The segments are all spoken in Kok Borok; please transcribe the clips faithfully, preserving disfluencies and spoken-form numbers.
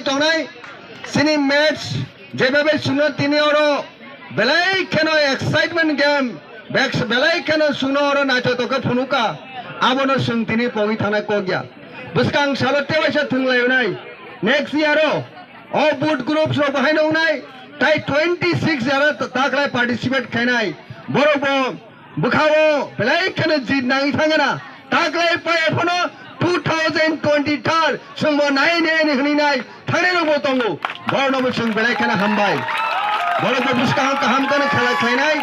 tongnai chini match, jeba bai chwngno tini oro belai kheno excitement game, bek-, belai kheno chwngno oro naithotok khe phunuka, abono chwng tini pogwi thangnai kok ya. Bwskang salo tewaisa thwnglainai, next year o o both groups rok bahai nongnai, tai twenty six jara taklai participate khainai, borok bo bwkhao belai kheno jit nangwi thangna. Taklai pai phano two thousand twenty-third chwngbo nai nai ni hwnwi nai thangnai rokbo tongo. Borokno bo chwng belai kheno hambai. Borokbo bwskang kaham kheno khela khlainai.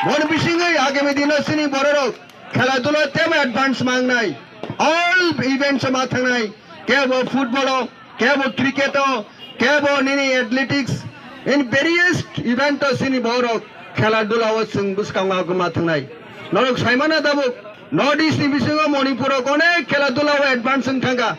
Boni bisingwi agami dino chini bororok khela dula tebo advance mangnai. All events ma thangnai. Kebo football o, kebo cricket o, kebo nini athletics, in various event o chini borok khela dula o chwng bwskango aguma thangnai. Norok saimano tabuk North East ni bisingo Manipur o onek khela dula o advance wng thangkha.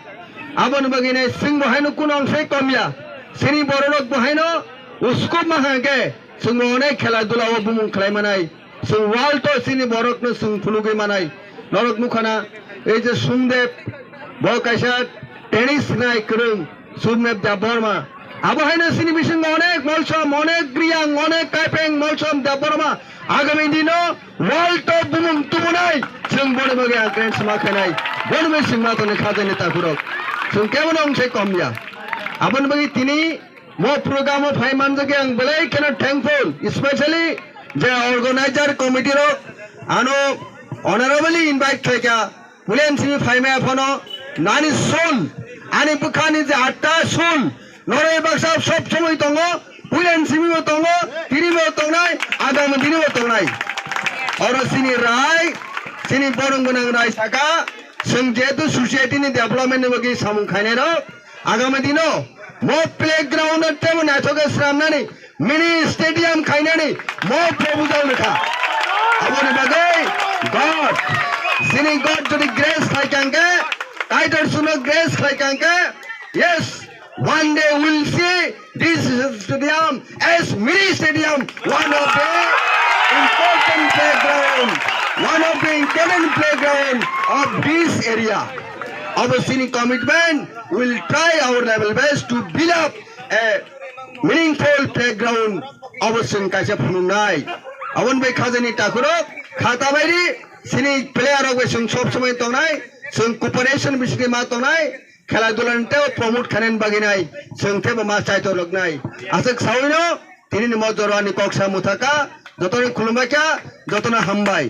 Aboni bagwi nai chwng bo haino kuno wngse komya. Chini bororok bo haino uskup ma hwnkhe chwng bo onek khela dula o bumung khlai manai. Chwng world o chini borokno chwng phunugwi manai. Norok nukha na, ei je Sumdep, bo kaisa tennis nai kwrwng, Sumdep Debbarma. Abo haino chini bisingo onek Molsom, onek Riyang, onek Kaipeng, Molsom Debbarma. Agami dino world o bumung tubunai, chwng boni bagwi ang kren sma khainai. Boni bai chwng ma tongni khajani takhurok. Chwng kebono wngse komya. Aboni bagwi tini Mo program o phai manjak ang belai kheno thankful, especially je organizer committee rok ano honorably invite khlaikha, pulen simi phaimaya phano nani sul, ani bwkhani je atta sul, noroi baksa sob somoi tongo, pulen simi bo tongo, tini bo tongnai, agami dini bo tongnai. Oro chini rai, chini borong gwnang rai saka, chwng jehetu society ni development ni bagwi samung khainai rok, Agami dino mo playground o tebo naithok khe swnamnani, mini stadium khainani mo proposal rwkha. Aboni bagwi God, chini God jodi grace khlai kha hwnkhe, Kaitor suno grace khlai kha hwnkhe, yes, one day we'll see this stadium as mini stadium, one of the important playground, one of the important playground of this area. Abo chini commitment, will try our level best to build up a meaningful playground. Abo chwng kaisa phunuknai. Aboni bai khajani takhurok, khata bairi, chini player rok bai chwng sob somoi tongnai, chwng cooperation bisingtwi ma tongnai, khela dula ni tei promote khainani bagwi nai, chwng teibo ma chaitor roknai. Aswk sawino, tini ni mo jora ni kok sa muthaka, jotono khulumbai kha, jotono hambai.